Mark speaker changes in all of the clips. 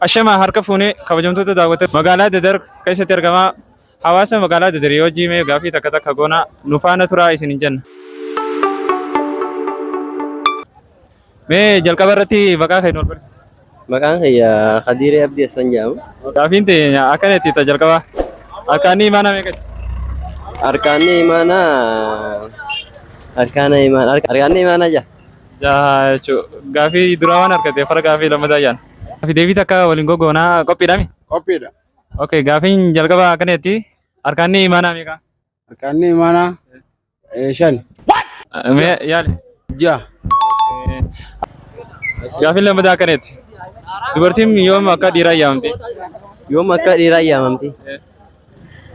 Speaker 1: Ashamaa harka fuunee kabajamtoota daawwattoota magaalaa Dadar keessatti argamaa hawaasa magaalaa Dadar yoo jiimee gaaffii takka takka goona nu faana turaa isin hin jenna. Mee jalqaba irratti maqaa kee nu ol barsiisi.
Speaker 2: Maqaan kiyya Khadiiree Abdii Hassan jedhama.
Speaker 1: Gaaffiin teenya akkana itti ta jalqaba. Arkaanni imaanaa meeqatti?
Speaker 2: Arkaanni imaanaa arkaana imaanaa arkaanni imaanaa jaha.
Speaker 1: Jaha jechuudha. Gaaffii duraa waan argate fara gaaffii lammataa jaan. Gaaffii deebii takka waliin gogoonaa qophiidhaami?
Speaker 3: Qophiidha.
Speaker 1: Okay, gaaffiin jalqaba akkana jetti. Arkaanni imaanaa meeqa?
Speaker 3: Arkaanni imaanaa 5.
Speaker 1: Mee yaali.
Speaker 3: 6.
Speaker 1: Gaaffiin lammataa akkana jetti. Dubartiin yoom akka dhiiraa yaamamti?
Speaker 2: Yoom akka dhiiraa yaamamti?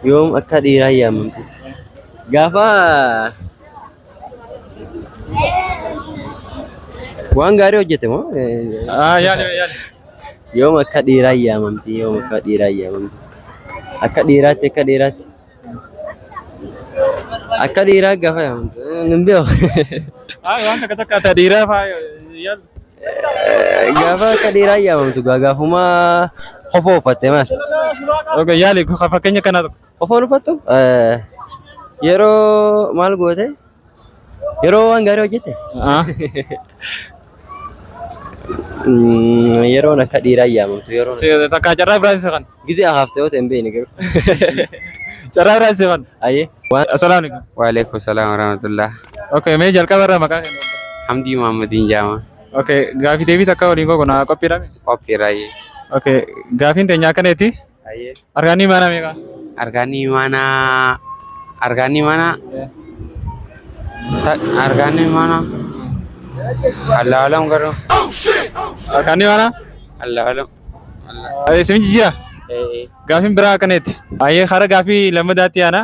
Speaker 2: Yoom akka dhiiraa yaamamti? Gaafa waan gaarii hojjete moo?
Speaker 1: Yaali yaali.
Speaker 2: Yoom akka dhiiraa yaamamti? Yoom akka dhiiraa yaamamti? Akka dhiiraatti akka dhiiraatti. Akka dhiiraa gaafa yaamamtu. Hin beeku.
Speaker 1: Waan takka takka ta dhiiraa faa yaali.
Speaker 2: Gaafa akka dhiiraa yaamamtu gaafuma kofoo uffatte maal?
Speaker 1: Okay, yaali fakkeenya kanaa tokko.
Speaker 2: Kofoo uffattu yeroo maal goote? Yeroo waan gaarii hojjette? Yeroon akka dhiiraa yaamamtu yeroon
Speaker 1: Takka carraa biraa si kan.
Speaker 2: gizee hafte yoo ta'e hin beekne garuu.
Speaker 1: Carraa biraa si kan.
Speaker 2: Ayyee. Waan
Speaker 1: Assalaamu alaikum.
Speaker 4: Waalaikum salam warahmatullah.
Speaker 1: Okay, mee jalqaba irraa maqaa kee.
Speaker 4: Hamdii Muhammadiin jaama.
Speaker 1: Okay, gaafii deebii takka waliin gogonaa qophiidha.
Speaker 4: Qophiirra ayyee.
Speaker 1: Okay, gaafiin teenya akkaneeti.
Speaker 4: Ayyee.
Speaker 1: Arkaanni imaanaa meeqa?
Speaker 4: Arkaanni imaanaa arkaanni imaanaa arkaanni imaanaa Allahu alam garuu
Speaker 1: Arkaanni imaanaa?
Speaker 4: Allahu alam.
Speaker 1: Isin jijjiira? Gaafiin biraa akkaneeti. Ayyee hara gaafii lammadaatti aana.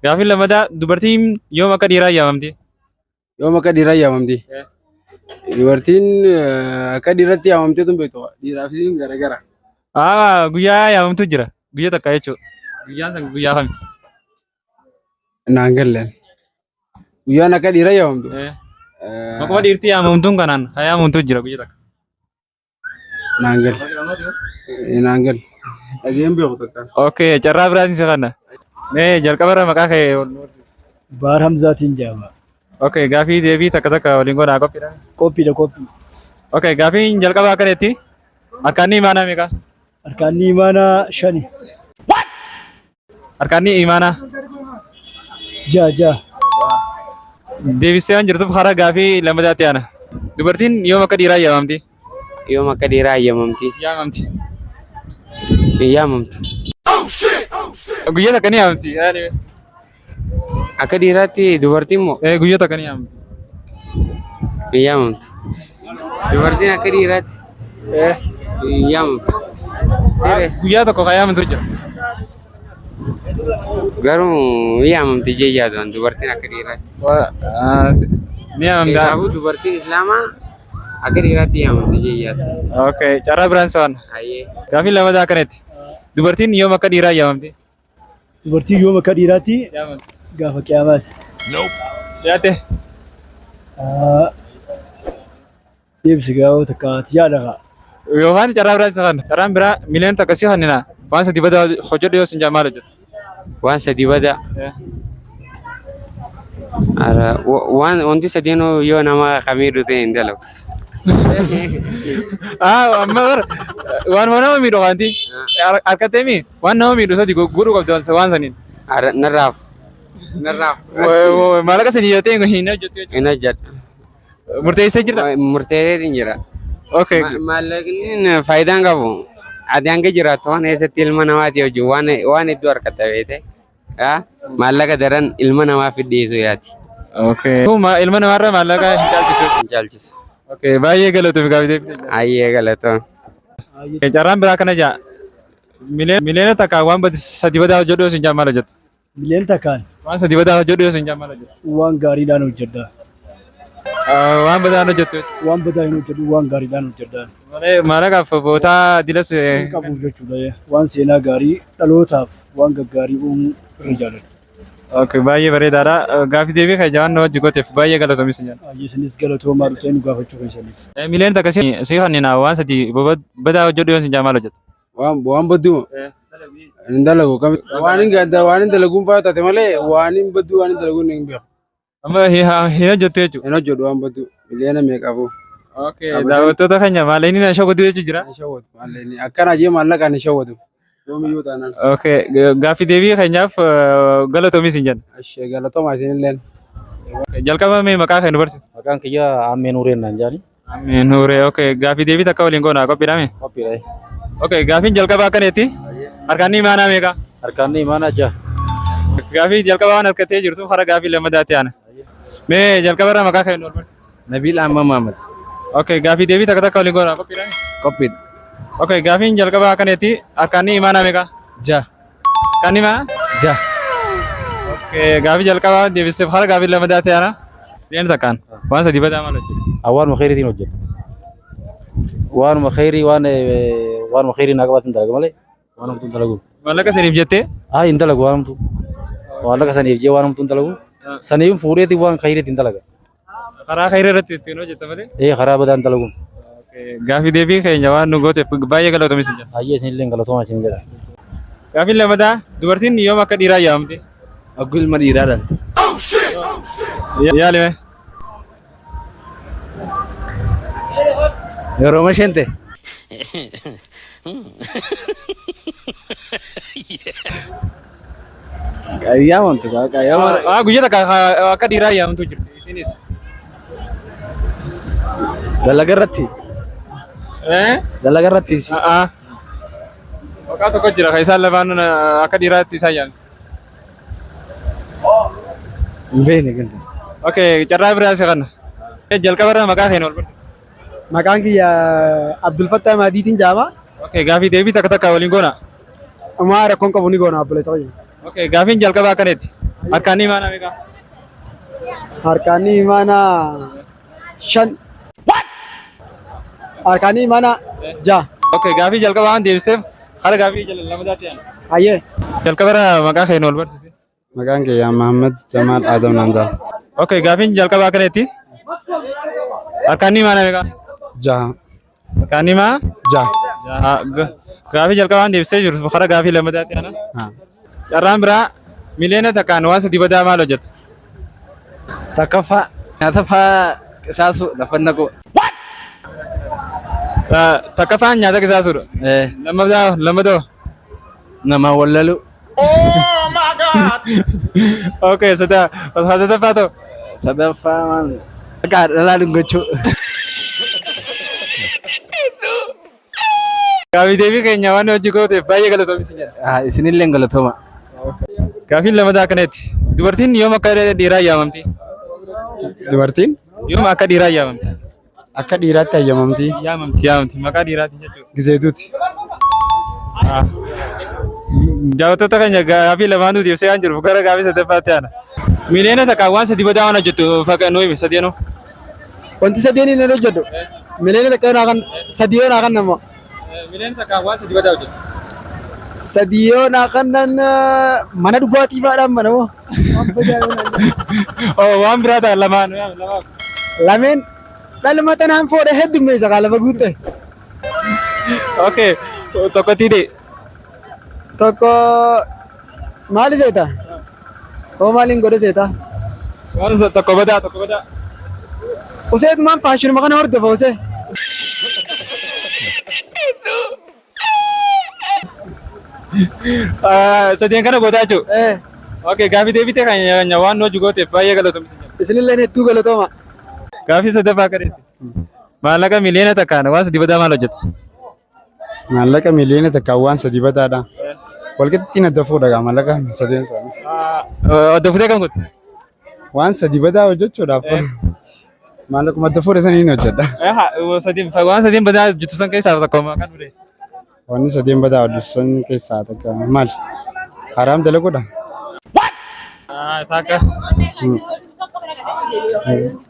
Speaker 1: Gaafiin lammadaa dubartiin yoom akka dhiiraa yaamamti?
Speaker 3: Yoom akka dhiiraa yaamamti? Dubartiin akka dhiiratti yaamamtee tun beektu dhiiraaf isiin garagara.
Speaker 1: Guyyaa yaamamtu jira. Guyyaa takka jechuudha. Guyyaan san guyyaa kami?
Speaker 3: Naan galleen. Guyyaan akka dhiiraa yaamamtu.
Speaker 1: Maquma dhiirtii yaamamtuun kanaan kan yaamamtu jira guyyaa takka.
Speaker 3: Naan galle. Naan galle. Dhageen beeku takka.
Speaker 1: Okay, carraa biraatiin si kanna. Mee jalqaba irra maqaa kee ol nu barsiisi.
Speaker 5: Baar Hamzaatiin jedhama.
Speaker 1: Okay, gaafii deebii takka takka waliin godhaa qophiidha.
Speaker 5: Qophiidha qophii.
Speaker 1: Okay, gaafiin jalqabaa akkaneetti. Arkaanni imaanaa meeqa?
Speaker 5: Arkaanni imaanaa 5.
Speaker 1: Arkaanni imaanaa.
Speaker 5: 6 6.
Speaker 1: Deebistee waan jirtuuf karaa gaafii lammataatti aana. Dubartiin yoom akka dhiiraa yaamamti?
Speaker 4: Yoom akka dhiiraa yaamamti?
Speaker 1: Yaamamti.
Speaker 4: Hin yaamamtu.
Speaker 1: Guyyaa takka ni yaamamti.
Speaker 4: Akka dhiiraatti dubartiin moo?
Speaker 1: Ee guyyaa takka ni yaamamti.
Speaker 4: Hin yaamamtu. Dubartiin akka dhiiraatti hin yaamamtu.
Speaker 1: Guyyaa tokko kan yaamamtu jira.
Speaker 4: Garuu ni yaamamti jee yaadu an dubartiin akka dhiiraatti.
Speaker 1: Ni yaamamta.
Speaker 4: Kanaafuu dubartiin Islaamaa akka dhiiraatti yaamamti jee yaadu.
Speaker 1: Okay, carraa biraan sa'an.
Speaker 4: Ayyee.
Speaker 1: Gaafiin lammataa akkanatti. Dubartiin yoom akka dhiiraa yaamamti?
Speaker 5: Dubartiin yoom akka dhiiraatti gaafa qiyaamaati.
Speaker 1: Dhiyaate.
Speaker 5: Deebisi gaa'oo takka ati yaada kaa.
Speaker 1: Yookaan carraa biraa isa kana. Carraan biraa miliyoona takka si kannina. Waan sadii badaa hojjedhu yoo sin jaa maal hojjedhu?
Speaker 4: Waan sadii badaa. Ara waan wanti sadeenuu yoo nama kamiidhu ta'e hin dalagu.
Speaker 1: Amma bara waanuma nama miidhu kaanti. Harkattee mi waan nama miidhu sadi godhuu qabdi waan saniin.
Speaker 4: Ara narraaf. Narraaf.
Speaker 1: Maallaqa sanii yoo ta'e hin hojjettu jechuudha.
Speaker 4: Hin hojjedhu.
Speaker 1: Murteessee jirta?
Speaker 4: Murteesseetiin jira.
Speaker 1: Okay.
Speaker 4: Maallaqni faayidaa hin qabu. Ati hanga jiraattu waan keessatti ilma namaati hojii waan waan hedduu harkatta beekte. Maallaqa daran ilma namaa fidhiisu yaati.
Speaker 1: Okay. Ilma namaarra maallaqa hin caalchisu.
Speaker 4: Hin caalchisu.
Speaker 1: Okay, baay'ee galatoomi gaafii deebite.
Speaker 4: Ayyee galatoon.
Speaker 1: Carraan biraa kana jaa. Miliyoona takkaan waan sadi badaa hojjedhu yoo sin jaa maal hojjetta?
Speaker 5: Miliyoona takkaan.
Speaker 1: Waan sadi badaa hojjedhu yoo sin jaa maal hojjetta?
Speaker 5: Waan gaariidhaan hojjedha.
Speaker 1: Waan badaa hin hojjettu.
Speaker 5: Waan badaa hin hojjedhu waan gaariidhaan hojjedha.
Speaker 1: Malee maallaqaaf bootaa dilas
Speaker 5: Hin qabuuf jechuudha. Waan seenaa gaarii dhalootaaf waan gaggaarii uumuu irra jaaladha.
Speaker 1: Okay, baay'ee bareedaadha. Gaaffii deebii kan jawaan wajji gooteef baay'ee galatoomi sin jedha.
Speaker 5: Isinis galatoomaa dhuftee nu gaafachuu keessaniif.
Speaker 1: Miliyoona takka si kanneen waan sadii badaa hojjedhu yoo sin jaa maal hojjeta?
Speaker 3: Waan badduu hin dalagu. Waan hin gadda waan hin dalaguun fa'aa taate malee waan hin badduu waan hin dalaguun hin beeku.
Speaker 1: Amma hin hojjettu jechuudha.
Speaker 3: Hin hojjedhu waan badduu miliyoona meeqaafu.
Speaker 1: Okay, daawwattoota keenya maallaqni na shawwatu jechuun jira.
Speaker 3: Hin shawwatu maallaqni akkana jee maallaqaan hin shawwatu. Yoomiyyuu taanaan.
Speaker 1: Okay, gaaffii deebii keenyaaf galatoomi sin jenna.
Speaker 3: Ashee galatoomaa isinilleen.
Speaker 1: Jalqaba mee maqaa kee nu barsiisi.
Speaker 6: Maqaan kiyya Ammee Nuureen naan jaani.
Speaker 1: Ammee Nuuree, okay, gaaffii deebii takka waliin goona qophiidhaame?
Speaker 6: Qophiidha.
Speaker 1: Okay, gaaffiin jalqabaa akkaneetti. Harkaan imaanaa meeqa?
Speaker 6: Harkaan imaanaa 6.
Speaker 1: Gaaffii jalqabaa waan harkattee jirtuuf hara gaaffii lammadaatti aana. Mee jalqaba irraa maqaa kee nu barsiisi.
Speaker 4: Nabiil Ahmad Mahamad.
Speaker 1: Okay, gaaffii deebii takka takka waliin goona qophiidhaame?
Speaker 4: Qophiidha.
Speaker 1: Okay, gaaffiin jalqabaa akkaneetti. Harkaan imaanaa meeqa?
Speaker 4: 6.
Speaker 1: Kan imaa?
Speaker 4: 6.
Speaker 1: Okay, gaaffii jalqabaa deebisteef hara gaaffii lammadaatti aana. Deemni takkaan waan sadii badaa maal hojjeta?
Speaker 6: Waanuma khayriitiin hojjedha. Waanuma khayrii waan waanuma khayrii naa qabaatan dalaga malee waan hamtuu hin dalagu.
Speaker 1: Maallaqa saniif jettee?
Speaker 6: Haa hin dalagu waan hamtuu. Maallaqa saniif jee waan hamtuu hin dalagu. Saniif fuudheetiin waan khayriitiin dalaga.
Speaker 1: Karaa khayrii irratti ittiin hojjetta malee?
Speaker 6: Ee karaa badaa hin dalagu.
Speaker 1: Gaaffii deebii keenya waan nu gooteef baay'ee galatoomi sin jedha.
Speaker 6: Baay'ee isinillee galatoomaa isin jedha.
Speaker 1: Gaaffiin lammataa dubartiin yoom akka dhiiraa yaamamti?
Speaker 4: Akkuma ilma dhiiraa dhalte.
Speaker 1: Yaalime.
Speaker 4: Yeroo isheen ta'e. Yaamamtu
Speaker 1: Haa guyyaa takka akka dhiiraa yaamamtu jirti isinis.
Speaker 4: Dalaga irratti. Dalaga irratti.
Speaker 1: Maqaa tokko jira kan isaan lamaan akka dhiiraatti isaan yaamti.
Speaker 4: Hin beekne ganda.
Speaker 1: Okay, carraa biraa si kanna. Jalqaba irraa maqaa keenya wal barsiisi.
Speaker 7: Maqaan kiyya Abdul Fattah Maadiitiin jedhama.
Speaker 1: Okay, gaaffii deebii takka takka waliin goona.
Speaker 7: Ammaa rakkoon qabu ni goona obboleessa kiyya.
Speaker 1: Okay, gaaffiin jalqabaa akkaneetti. Harkaan imaanaa meeqa?
Speaker 7: Harkaan imaanaa 5. Harkaan imaanaa 6.
Speaker 1: Okay, gaaffii jalqabaa waan deebiseef hara gaaffii lammataatti aana.
Speaker 7: Hayyee.
Speaker 1: Jalqaba irraa maqaa keenya wal barsiisi.
Speaker 8: Maqaan kiyya Mahammad Jamaal Adam naan jedhama.
Speaker 1: Okay, gaaffiin jalqabaa akkaneetti. Harkaan imaanaa meeqa?
Speaker 8: 6.
Speaker 1: Harkaan imaa?
Speaker 8: 6.
Speaker 1: 6. Gaaffii jalqabaa waan deebisee jirtu hara gaaffii lammataatti aana. Carraan biraa miliyoona takkaan waan sadii badaa maal hojjeta?
Speaker 4: Takkaffaa nyaata fa'aa qisaasuu lafa naqu.
Speaker 1: Takkaffaan nyaata qisaasuudha. Lammataa lammatoo.
Speaker 4: Nama wallalu.
Speaker 1: Okay, sadaffaa ta'u.
Speaker 4: Sadaffaa maal? Akka dhalaa dhungachuu.
Speaker 1: Gaaffii deebii keenya waan hojii gooteef baay'ee galatoomi sin jedha.
Speaker 4: Isinillee galatooma.
Speaker 1: Gaaffiin lammataa akkaneetti. Dubartiin yoom akka dhiiraa yaamamti?
Speaker 8: Dubartiin?
Speaker 1: Yoom akka dhiiraa yaamamti?
Speaker 8: Akka dhiiraatti hayyamamti.
Speaker 1: Yaamamti yaamamti maqaa dhiiraatiin jechuudha.
Speaker 8: Gizeetuuti.
Speaker 1: Daawwattoota keenya gaaffii lamaanuu deebisee waan jiruuf gara gaaffii sadaffaatti aana. Miliyoona takkaan waan sadii badaa waan hojjettu nu himi sadeenuu.
Speaker 7: Wanti sadeen inni hojjedhu miliyoona takka yoo naa kan sadii yoo naa kan nama
Speaker 1: Miliyoona takkaan waan sadii badaa hojjettu.
Speaker 7: sadii yoo naa kannan mana dhugaatii fa'aadhaan mana moo
Speaker 1: Oh, waan biraa ta'a lamaan lamaan.
Speaker 7: Lameen dhalma tanaan foodhe heddummeessa kaa lafa guutte.
Speaker 1: Okay, tokkotti hidhee.
Speaker 7: Tokko maali seeta? Hoo maaliin godhe seeta?
Speaker 1: Waan tokko badaa tokko badaa.
Speaker 7: Useetumaan faashinuma kana hordofa usee.
Speaker 1: Sadeen kana gootaa jechuudha. Okay, gaaffii deebitee kan waan nu hojii gooteef baay'ee galatoomi.
Speaker 7: Isinillee hedduu galatooma.
Speaker 1: Gaaffii sadaffaa akka deemte. Maallaqa miliyoona takkaan waan sadii badaa maal hojjeta?
Speaker 8: Maallaqa miliyoona takkaan waan sadii badaadha. Walqixxi adda fuudha gaa maallaqa sadeen isaanii.
Speaker 1: Adda fuutee kan goote?
Speaker 8: Waan sadii badaa hojjechuudhaaf maallaquma adda fuudhe saniin hojjedha.
Speaker 1: Waan sadeen badaa hojjetu san keessaa tokko kan dhufe.
Speaker 8: Wanni sadeen badaa hojjetu san keessaa takka maali? Haraam dalaguudha?
Speaker 1: Takka.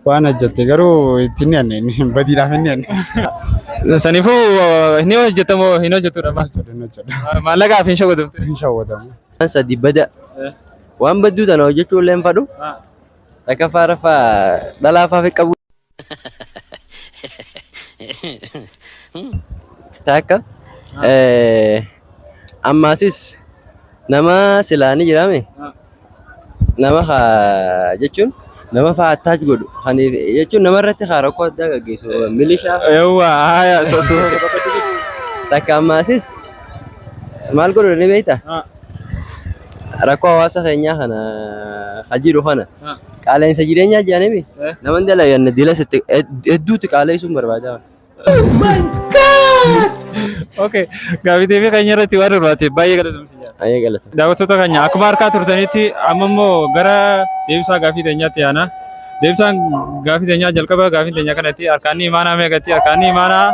Speaker 8: Waan hojjette garuu ittiin ni aanne badiidhaaf hin aanne.
Speaker 1: Saniifuu ni hojjetamoo hin hojjetudha maal? Maallaqaaf hin shawwatamtu.
Speaker 8: Hin shawwatamu.
Speaker 2: Waan sadii bada. Waan badduu tana hojjechuu illee hin fadhu. Takkaffaa raffaa dhalaa fa'aa fi qabu. Takka. Ammaasis nama silaa ni jiraame. Nama haa jechuun nama fa'aa attach godhu kan jechuun nama irratti haa rakkoo addaa gaggeessu milishaa.
Speaker 1: Yawwa haya.
Speaker 2: Takka ammaasis maal godhu ni beektaa? Rakkoo hawaasa keenyaa kana ha jiru kana qaala'insa jireenyaa jedhanii nama hin dalaganne dila sitti hedduutti qaala'isuun barbaada.
Speaker 1: Okay. Gaafii deebii keenya irratti waan hirmaatteef baay'ee galatoomsi jaalladha.
Speaker 2: Baay'ee galatoomsi.
Speaker 1: Daawwattoota keenya akkuma harkaa turtanitti amma immoo gara deebisaa gaafii teenyaatti yaana. Deebisaan gaafii teenyaa jalqaba gaafii teenya kanatti harkaanni imaanaa meeqatti? Harkaanni imaanaa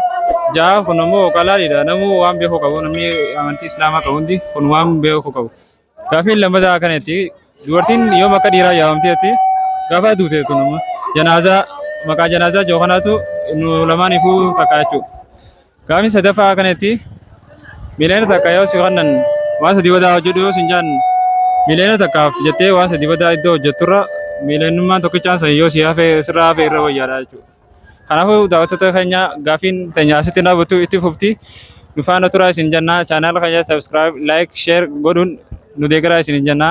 Speaker 1: ja'a kun immoo qalaaliidha. Namuu waan beekuu qabu namni amantii Islaamaa qabu hundi kun waan beekuu qabu. Gaafiin lammataa kanatti dubartiin yoom akka dhiiraa yaamamteetti gaafa duute kun immoo janaazaa maqaa janaazaa jiru kanaatu nu lamaaniifuu takka jechuudha. Gaafiin sadaffaa kanatti miliyoona takka yoo si kennan waan sadii badaa hojjedhu yoo sin jaan miliyoona takkaaf jettee waan sadii badaa iddoo hojjetturra miliyoonummaan tokkichaan san yoo si hafe sirraa hafe irra wayyaadha jechuudha. Kanaafuu daawwattoota keenya gaafiin teenya asitti dhaabbattu itti fufti. Nu faana turaa isin jenna. Chaanaala keenya subscribe, like, share godhuun nu deeggaraa isin jenna.